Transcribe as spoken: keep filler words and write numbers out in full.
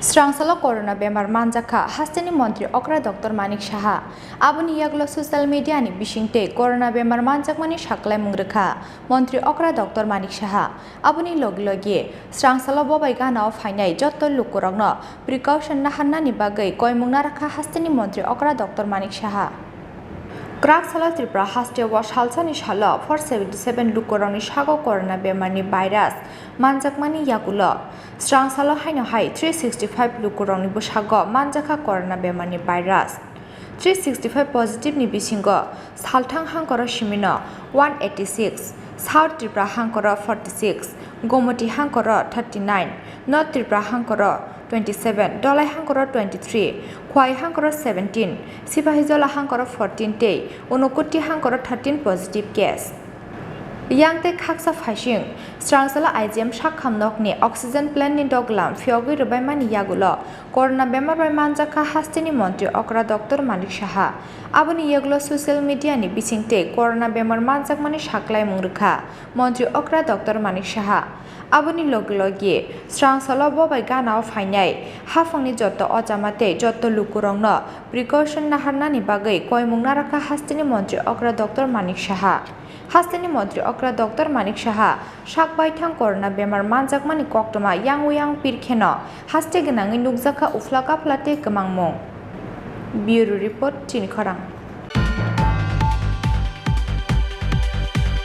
Srangsalo corona bemar manjakha hasteni montri okra Doctor Manik Saha. Aboni yagulo social media ni bisingtwi corona bemar manjakmani saklaimung rwkha montri okra Doctor Manik Saha. Aboni logi logi srangsalo bobai ganao phainai jotto lukurokno precaution naharnani bagwi koimung narakha hasteni montri okra Doctor Manik Saha. Kwrak salo Tripura hasteo salsani salo four seventy seven lukurokni sago corona bemarni virus manjakmani yagulo srangsalo haino hai three sixty five lukurokni bwsago manjakha corona bemarni virus. Three sixty five positive ni bisingo salthang hangkoro simino one eighty six, South Tripura hangkoro forty six, Gomoti hangkoro thirty nine, North Tripura hangkoro twenty seven, Dolai hangkoro twenty three, Khwai hangkoro seventeen, Sipahijola hangkoro fourteen tei Unakoti hangkoro thirteen positive case. Yang tei khaksa phaising, srangsalo I G M sakham nokni oxygen plant ni doglam phiyogwi rwbaimani yagulo corona bemar bai manjakha hasteni montri okra Doctor Manik Saha. Aboni yagulo social media ni bisingtwi corona bemar manjakmani saklaimung rwkha montri okra Doctor Manik Saha. Aboni logi logi srangsalo bobai ganao phainai haphangni jotto ochama tei jotto lukurokno precaution naharnani bagwi koimung narakha hasteni montri okra Doctor Manik Saha. Hasteni montri okra Doctor Manik Saha sak baithang corona bemar manjakmani koktwma yang uyang pirkheno haste gwnangwi nukjakha uphla kaphla tei kwmangmung. Bureau Report, Chini Khorang.